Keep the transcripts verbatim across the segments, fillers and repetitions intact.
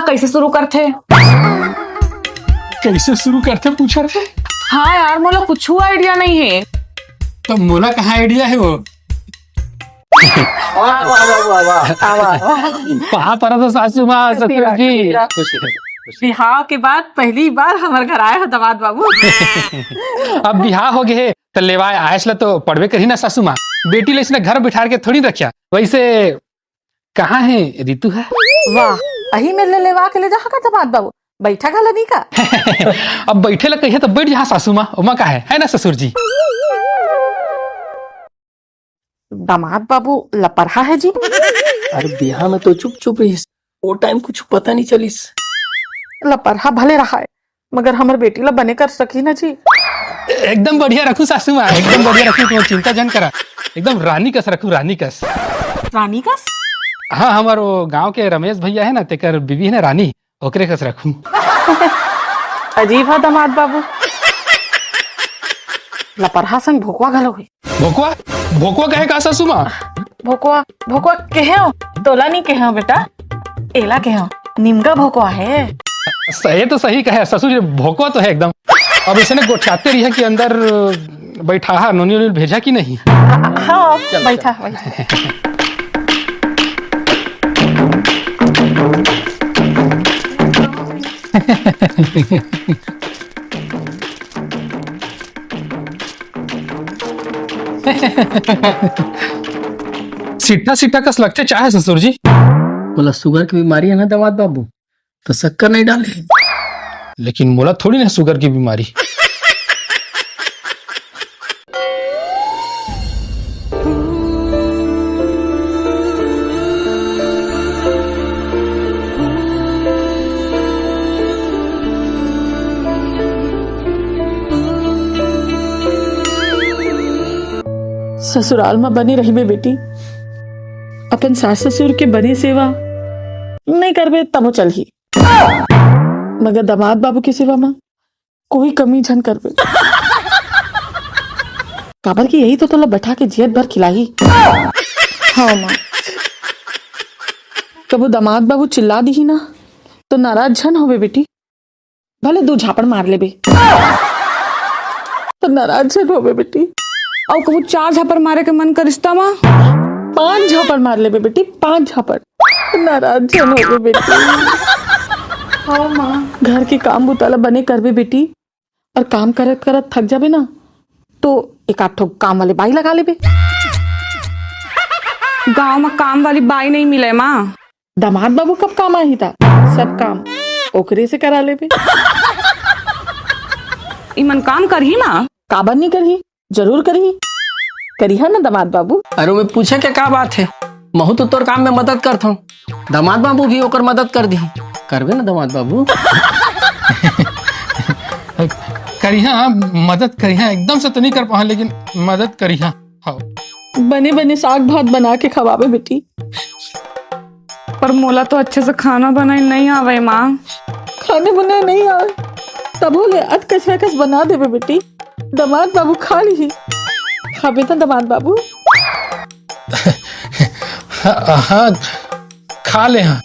कैसे शुरू करथे? कैसे शुरू करथे पूछा रे? हाँ यार, मोला कुछ आइडिया नहीं है। तो मोला कहाँ आइडिया है वो? वाह, वाह, वाह, वाह, वाह, वाह, वाह। पहा परा तो सासू माँ, ससुर जी। खुश रहो। बिहाव के बाद पहली बार हमर घर आए हो दामाद बाबू। अब बिहाव हो गए हे, त लेवाए आयस ला तो पड़बे करही ना सासू माँ। बेटी ला इसने घर बिठार के थोड़ी रखिया। वैसे कहाँ है रितु है? वाह, अही मेर ले लेवा के ले जा का दामाद बाबू, बैठा घला नहीं का? अब बैठे ला कहिए तो बैठ जा सासू माँ, ओमा का है, है ना ससुर जी? दामाद बाबू लपरहा है जी। अरे बिहाव में तो चुप चुप रहिस, वो टाइम कुछ पता नहीं चलिस। लपरहा भले रहा है, मगर हमर बेटी ला बने कर सकी ना जी। एकदम बढ़िया रखू सासू माँ, एकदम बढ़िया रखू, तुम चिंता जन करा। एकदम रानी कस रखू, रानी कस। रानी कस? हाँ, हमर वो गांव के रमेश भैया है ना, तेकर बीबी है ना रानी, ओकरे कस रखू। अजीब है दामाद बाबू। लपरहा संग भोकवा घलो है। भोकवा? भोकवा कहे का सासू माँ? भोकवा, भोकवा कहे हो? तोला नहीं कहे हो बेटा, एला कहे हो, निमगा भोकवा है। सही तो सही कहे ससुर जी, भोकवा तो है एकदम। अब इसने गोठियाते रही है कि अंदर बैठा है, नोनी नोनी भेजा कि नहीं? हाँ, बैठा, बैठा। सिट्ठा सिट्ठा कस लगथे चाहे ससुर जी। बोला, सुगर के बीमारी है ना दामाद बाबू, तो शक्कर नहीं डाले। लेकिन मोला थोड़ी ना सुगर की बीमारी। ससुराल म बने रहिबे बेटी, अपन सास ससुर के बने सेवा नहीं करबे तबो चलही, मगर दामाद बाबू के सेवा म कोई कमी झन करबे। काबर कि यही तो तोला बैठा के जियत भर खिलाही। हाँ माँ, कबो दामाद बाबू चिल्ला दिही ना तो नाराज झन होबे बेटी, भले दू झापड़ मार लेबे तो नाराज झन होबे बेटी। अउ कहूँ चार झापड़ मारे के मन करिस त माँ, पांच झापड़ मार लेबे बेटी, पांच झापड़। नाराज झन होबे बेटी। हाँ माँ, घर के काम बुता ला बने करबे बेटी, और काम करत करत थक जाबे ना तो एक आध ठो काम वाले बाई लगा लेबे। गांव में काम वाली बाई नहीं मिले माँ। दामाद बाबू कब काम आही ता? सब काम ओकरे से करा लेबे। इमन काम करही माँ? काबर नहीं करही, जरूर करही। करिहा ना दामाद बाबू। अरे मैं पूछे के का बात है, महू तो तोर काम में मदद करत हूँ, दामाद बाबू भी ओकर मदद कर दी। करबे ना दामाद बाबू? करिहा, मदद करिहा, एकदम से तो नहीं कर पाहा लेकिन मदद करिहा। हाँ। बने बने साग भात बना के खवाबे बेटी। पर मोला तो अच्छे से खाना बनाए नहीं आवे माँ। खाने बनाए नहीं आवे, तभो ले अध कचरा कस बना देबे बेटी। दामाद बाबू खा ली, खाबे ना दामाद बाबू? हाँ, खा ले हाँ,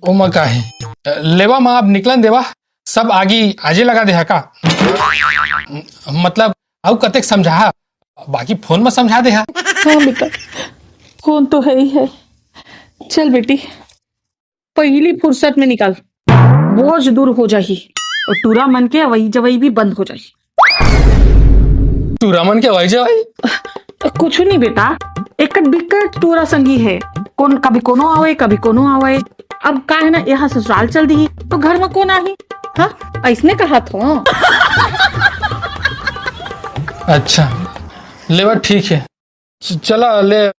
ओमा का है। लेवा माँ, अब निकलन देवा, सब आगी आजे लगा दे हा का? मतलब, अउ कतेक समझा, बाकी फोन में समझा दे हा। हाँ बेटा, फोन तो है ही है। चल बेटी, पहली फुर्सत में निकल, बोझ दूर हो जाही और टूरा मन के अवई जवई भी बंद हो जाही। टूरा मन के अवई जवई? कुछ नहीं बेटा, एक बिकट टूरा संगी है, कौन कभी कोनो आवे, कभी कोनो आवे। अब का है ना, यहाँ ससुराल चल दी तो घर में कौन आही? हाँ, ऐसने कहा थो। अच्छा, लेवा ठीक है, च-, चला ले।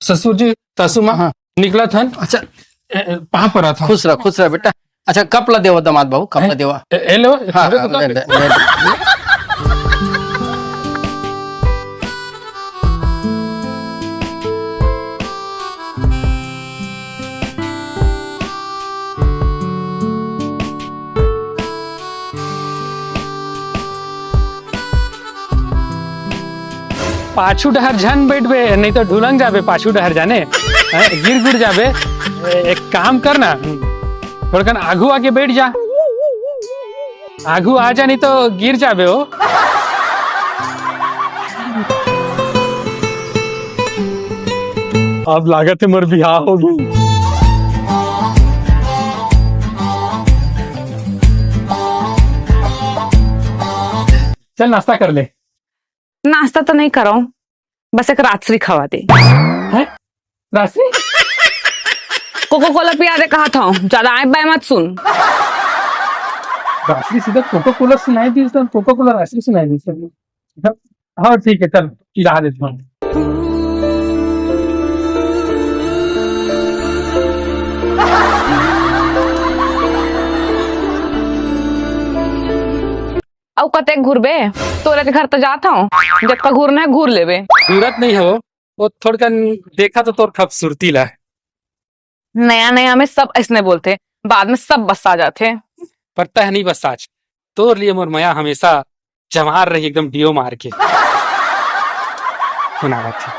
ससुर जी, सासू माँ, हाँ। निकला था। अच्छा। ए, ए, पहा परा था। खुश रह, खुश रह बेटा। अच्छा, कप ला देवा दामाद बाबू, कप ला देवा। ए, ए, लो, हाँ, हाँ, तो ले, ले, ले। पाछू डहर झन बैठबे, नहीं तो ढुलंग जाबे पाछू डहर जाने। हैं, गिर गुर जाबे। ए-, एक काम करना, थोड़कन आगू आके बैठ जा। आगू आ जा, नहीं तो गिर जाबे हो। अब लागत हे मोर बिहाव होगे। चल नाश्ता कर ले। नाश्ता तो नहीं करो, बस एक राजश्री खवा दे। हैं? राजश्री? कोको कोला पिया दे कहा था, ज्यादा आए बाय मत सुन। राजश्री सीधा कोको कोला सुनाई दी, कोको कोला राजश्री सुनाई दी। हाँ ठीक है, चल पिला देता हूँ। अउ कतेक घूरबे? तोरे के घर तो जात हूँ, जतका घूरना है घूर लेबे। घूरत नहीं हो, वो थोड़कन देखा तो तोर खूबसूरती ला। नया नया में सब ऐसने बोलथे, बाद में सब बस्सा जाथे। पर तह नहीं बस्साच, तोर लिए मोर मया हमेशा जवार रही, एकदम डियो मार के। सुनावत हे।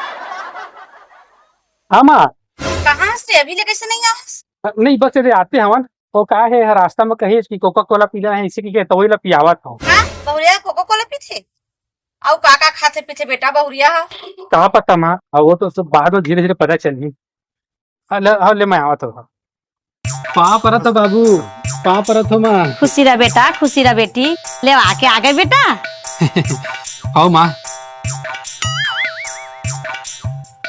हाँ माँ। कहाँ से अभी ले कैसे नहीं आस? नहीं, बस ये आते हवन। वो का हे, हर रास्ता में कहिस कि कोका कोला पीना है, इसी के तो वही ला पियावत हूँ। हाँ, बहुरिया कोका कोला पीथे? अउ का का खाथे पीथे बेटा बहुरिया ह? का पता माँ, अब वो तो सब बाद में धीरे धीरे पता चलही। हाँ, ले, हाँ, ले, मैं आवत हूँ। पाँव परत हो बाबू, पाँव परत हो माँ। खुशी रह बेटा, खुशी रह बेटी। ले आके आ गए बेटा। आओ माँ।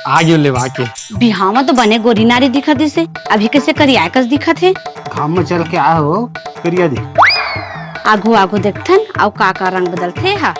आ गयो लेवा के। बिहाव म तो बने गोरी नारी दिखत दिसे, अभी कैसे करिया कस दिखत हे? घाम में चल के आए हो, करिया दे। आगू आगू देखथन, अउ का का रंग बदलथे हा।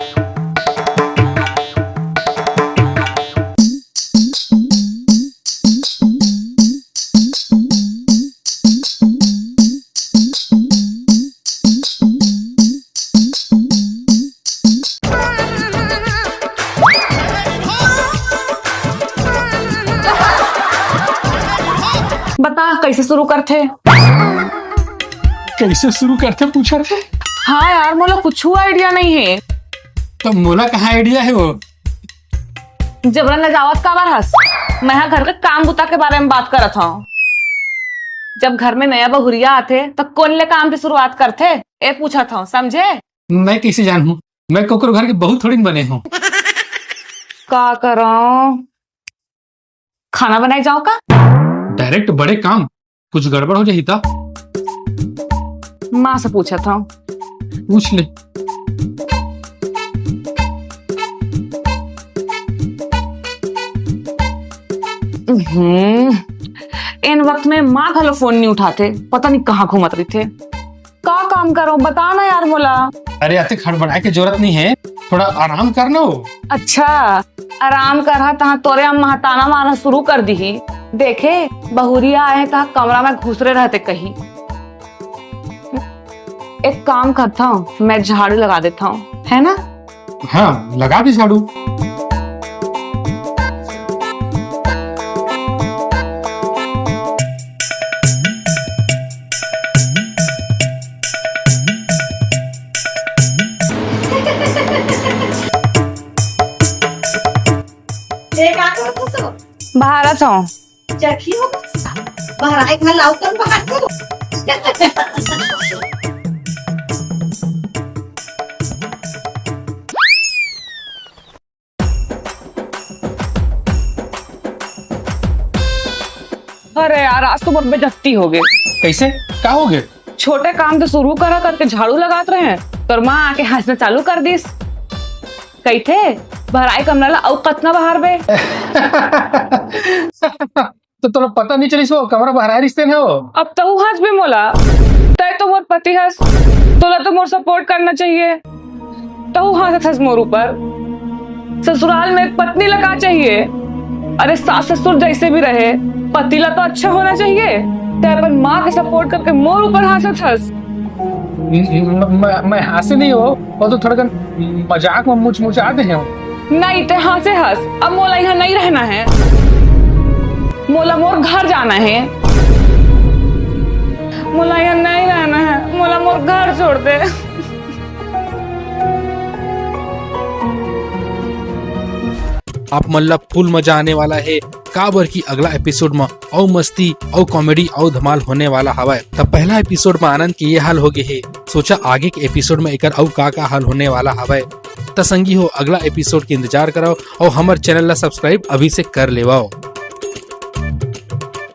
बता, कैसे शुरू करथे? कैसे शुरू करथे, पूछा रे? हाँ यार, मोला कुछ आइडिया नहीं है। तो मोला कहाँ आइडिया है वो? जबरन ले जावत काबर हस? मैं हा घर के काम बुता के बारे में बात करत हूँ। जब घर में नया बहुरिया आथे, तो कौन ले काम की शुरुआत करथे, ए पूछत हूँ, समझे? मैं कैसे जानहूँ? मैं कोकरो घर के बहू थोड़ी न बने हूँ। का करो? खाना बनाए जाओ का? डायरेक्ट बड़े काम, कुछ गड़बड़ हो जाही ता? माँ से पूछत हूँ। पूछ ले। हम्म, एन वक्त में माँ घलो फोन नहीं उठाथे, पता नहीं कहाँ घूमत रहिथे। का काम करो, बता ना यार मोला। अरे अतेक हड़बड़ाए के जरूरत नहीं है, थोड़ा आराम कर लो। अच्छा, आराम करहा तहाँ तोरे अम्मा ह ताना मारना शुरू कर दिही। देखे, बहुरिया आए तहाँ कमरा में घुसरे रहते कहीं। एक काम करता हूँ, मैं झाड़ू लगा देता हूँ, है ना? हाँ, लगा दे झाड़ू। ए, का करत हस? बहारत हूँ। चरखी हो, बहराए घर लाओ तन बहार करो। अरे यार, आज तो मोर बेइज्जती हो गई। कैसे? का हो गए? छोटे काम तो शुरू करा करके झाड़ू लगात रहे, तोर माँ आके हंसना चालू कर दिस। कहिथे, "भराए कमरा ला अउ कतना बहारबे?" तो तोला पता नहीं चलिस वो कमरा बहराए रिश्ते न हो? अब तहू हंसबे मोला, तय तो मोर पति हस, तोला तो मोर सपोर्ट करना चाहिए। तहू हांसत हस मोर ऊपर। ससुराल में एक पत्नी ला का चाहिए? अरे सास ससुर जैसे भी रहे, पति ला तो अच्छा होना चाहिए। तै अपन माँ के सपोर्ट करके मोर ऊपर हांसत हस। म-, म-, मैं, मैं हांसे नहीं हो, वो तो थोड़ा कन मजाक में मुचमुचा दे हो। नहीं, तै हांसे हस। अब मोला यहाँ नहीं रहना है। मोला मोर घर जाना है। मोला यहाँ नहीं रहना है। मोला मोर घर छोड़ दे। आप मन ला full मजा आने वाला हे, काबर कि अगला एपिसोड म अउ मस्ती, अउ कॉमेडी, अउ धमाल होने वाला हवय। त पहला एपिसोड म आनंद के ये हाल हो गे हे, सोचा आगे के एपिसोड म एकर अउ का का हाल होने वाला हवय। त संगी हो, अगला एपिसोड के इंतजार करव अउ हमर चैनल ला सब्सक्राइब अभी से कर लेवव।